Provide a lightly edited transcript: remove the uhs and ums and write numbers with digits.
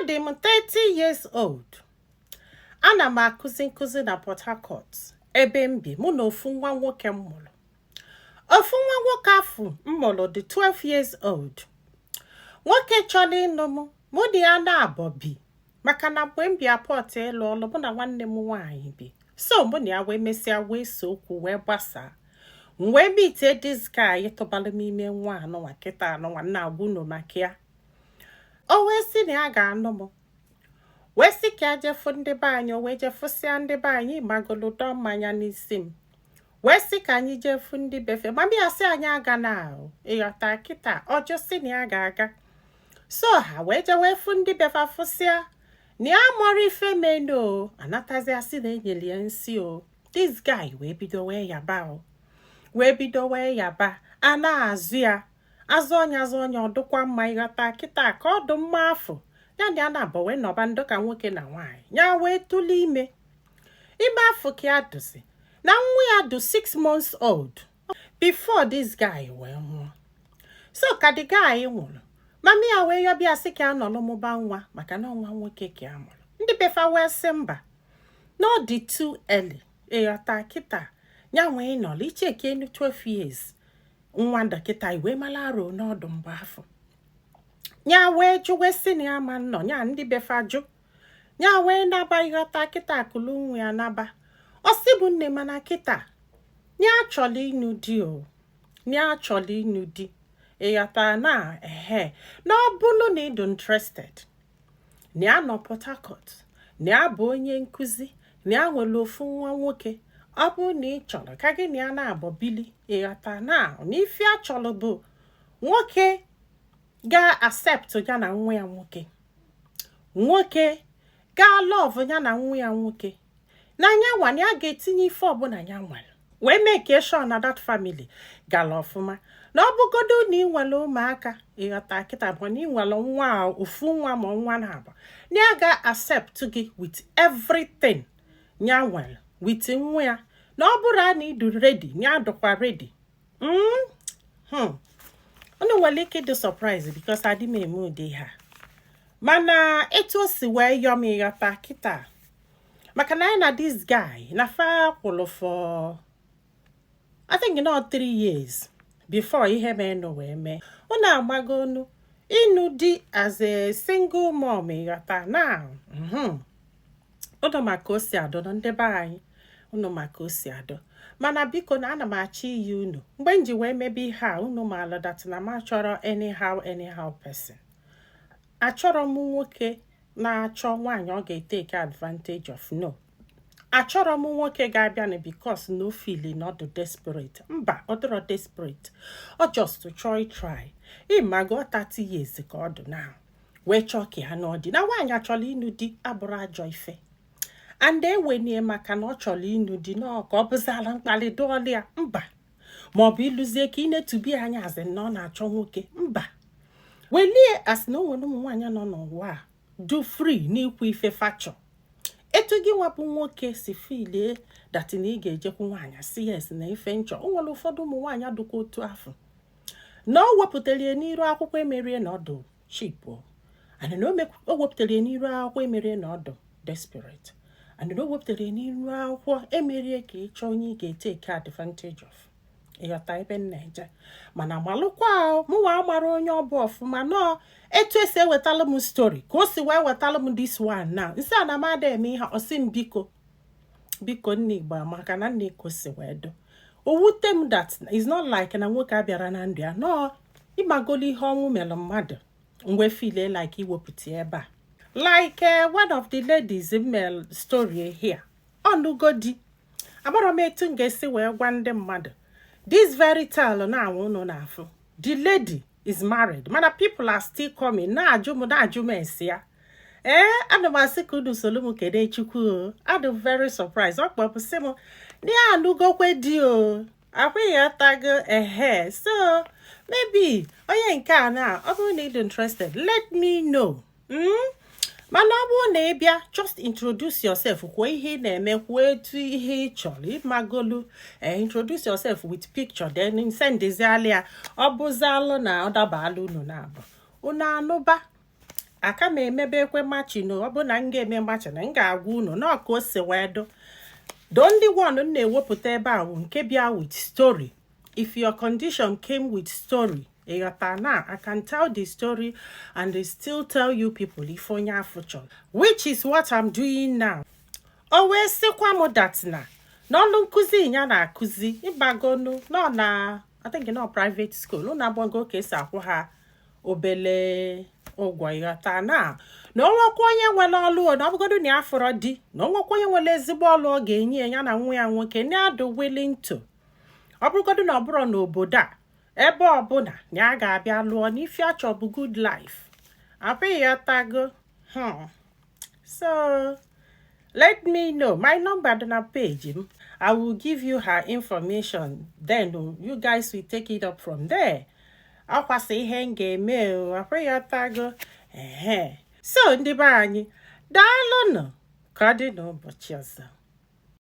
Adị m 30 years old. Ana m akụzi nkụzi na Port Harcourt ebe m bi, mụ na ofu nwa nwoke m mụrụ. Ofu nwa nwoke afụ m mụrụ dị 12 years old. Nwoke chọrọ ịnụ m, mụ na ya na-abọ bi, maka na mgbe m bịa Port ịlụ ọlụ, mụ na nwanne m nwaanyị bi. So mụ na ya wee mesịa wee so okwu wee gbasaa. M wee meetie this guy tụbalụ m ime nwa anụnwa kịta anụnwa na-agwa unu maka ya. O wee sị na ya ga-anụ m, wee sị ka ya jefu ndị be anyị. O wee jefụsịa ndị be anyị, magolo dọ mmanya n'isi m, wee sị ka anyị jefu ndị befe. Mami ya sị anyị aga na ahụ, ịghọta kịta. Ọjụ sị na ya ga-aga. So ha wee je wee fụ ndị befe, fụsịa na ya mọrọ ife menu. O anatazi, asị na enyere ya nsị. O this guy wee bido wee yaba, o wee bido wee yaba. A na-azụ ya azụ ọnya, azụ ọnya, ọ dụkwa mma, ịghọta kịta, ka ọ dụ mma afọ ya na ya na-abọ wee nọba ndụ ka nwoke na nwaanyị. Ya wee tụle ime. Ime afọ ka ya dụzi na nwa ya dụ 6 months old before this guy wee nwụọ. So ka the guy nwụrụ, mami ya wee yọbịa sị ka a nọrọ mụba nwa, maka na nwa nwoke ka a mụrụ. Ndị befa wee sị mba, na ọ dị too early, ịghọta kịta, ya nwee nọrọ icheke enu 12 years nwa dọkịta wee mara arụ n'ọdụ mgbe afọ. Ya wee jụwe sị na ya ma nnọ ya. Ndị befa jụ. Ya wee naba, ịghọta kịta, akụlụ nwa ya naba. Ọ sị bụ nne, mana kịta ya chọrọ ịnụ di o, ya chọrọ ịnụ di, ịghọta na ehe, na ọ bụrụ na ị dị interested, na ya nọ Port Harcourt, na ya bụ onye nkụzi, na ya nwere ofu nwa nwoke. Ọ bụrụ na ị chọrọ ka gị na ya na-abọ bili, ịghọta na ife a chọrọ bụ nwoke ga-accept ya na nwa ya nwoke, nwoke ga love ya na nwa ya nwoke, na anya nwa na ya ga-etinye ife ọbụla ya nwere wee make sure na that family gara ọfụma, na ọ bụgodo na ị nwere ụmụaka, ịghọta kịta, bụ na ị nwere nwa a, ofu nwa ma nwa na-abụ, na ya ga-accept gị with everything ya nwere with nwa ya, na ọ bụrụ na ị dị ready, ya dịkwa ready. Unu nwere ike ịdị surprise because adị m eme ụdị ha, mana etu o si wee yọọ m, ịghọta kịta, maka na anyị na this guy na fa kwụrụ for, I think, not 3 years before ihe menụ wee mee. Unu amagonu ịnụ di as a single mom, ịghọta na unu maka o si adọ na ndị be anyị, unu maka o si adọ. Mana biko, na ana m achọ iyi unu mgbe m ji wee mebe ihe a. Unu maala that na m achọrọ anyhow anyhow person. Achọrọ m nwoke na-achọ nwaanyị ọ ga-etake advantage of. No, achọrọ m nwoke ga-abịa na because no feel na ọ dị desperate. Mba, ọ dịrọ desperate, ọ just chọọ try ịmago 30 years ka ọ dị now wee chọọ ka ya nụọ di. Na nwaanyị achọrọ ịnụ di abụrụ ajọ ife, and ewenie maka na ọ chọrọ ịnụ di nọọ ka ọ bụzala mkpali dụọla ya. Mba, maọbụ ịlụzie ka ị na-etubi anya azị na ọ na-achọ nwoke. Mba, welie asị na o nwere ụmụ nwaanyị nọ n'ụwa a do free n'ikwu ife fachọ. Etu gị nwabụ nwoke si filie that na ị ga-ejekwu nwaanyị si yes na ife nchọ. O nwere ụfọdụ ụmụ nwaanyị dịkwa otu afọ na o wepụtara ya n'iru akwụkwọ emerie na ọdụ cheap, and na o wepụtara ya n'iru akwụkwọ emerie na ọdụ desperate, and na o wepụtara ya n'iru akwụkwọ emerie ka ị chọọ onye ị ga-etake advantage of, ịghọta ebe m na-eje. Mana malụkwa, mụnwa amara onye ọbụ ọfụma nọọ etu esi ewetalụ m story ka o si wee wetalụ m this one now. Nsị a na m ada eme ihe. Ọsị m biko, biko, nne Igbo, maka na nne ka o si wee do o wute m that is not like na nwoke a bịara na ndụ ya nọọ ịmagolo ihe ọnwụ mere mmadụ mgbe feel like iwepụta ebe a, like one of the ladies mail story here. Ọnụgo di, agbara m etu m ga-esi wee gwa ndị mmadụ this very tale na-anwụ unu na-afụ. The lady is married, mana people are still coming na-ajụ m, na-ajụ m esi ya. Ee, ana m asị ka unu soro m kene Chukwu o. Adị very surprised. Ọ kpọpụ sị m na ya anụgokwe di o, akwụghị atago ehe. So maybe onye nke a na ọ bụrụ na ị dị interested, let me know. Mana ọ bụrụ na ị bịa, just introduce yourself, kwuo ihe ị na-eme, kwuo etu ihe ị chọrọ ịmagolu, introduce yourself with picture, then sendiziala ya. Ọ bụzalụ na ọ dabalụ unu na-abụ unu anụba. Aka m emebe ekwe matching. Ọ bụ na m ga-eme matching, m ga-agwa unu na ka o si wee do. The only one m na-ewepụta ebe a bụ nke bịa with story. If your condition came with story, ịghọta na I can tell the story and they still tell you people ife onye afọ chọrọ, which is what I'm doing now. O wee sịkwa m that na n'ọlụ nkụzi ya na-akụzi ịgbagonu nọ na, I think, nọ private school unu agbago ka esi akwụ ha obele ụgwọ. Ịghọta na onwekwa onye nwere ọlụ, na ọ bụgodu na ya fọrọ di, na onwekwa onye nwere ezigbo ọlụ ọ ga-enye ya na nwa ya nwoke na-adụ willing to, ọ bụrụgodu na ọ bụrụ n'obodo a, ebe ọbụla na ya ga-abịa lụọ n'ife achọ bụ good life apịghọtago. So let me know. My number dị na page m. I will give you her information, then you guys will take it up from there. Akwasị ihe m ga-eme o akwịghọtago. Ehe, so ndị be anyị, daalụnụ. Ka ọ dị n'ụbọchị ọzọ.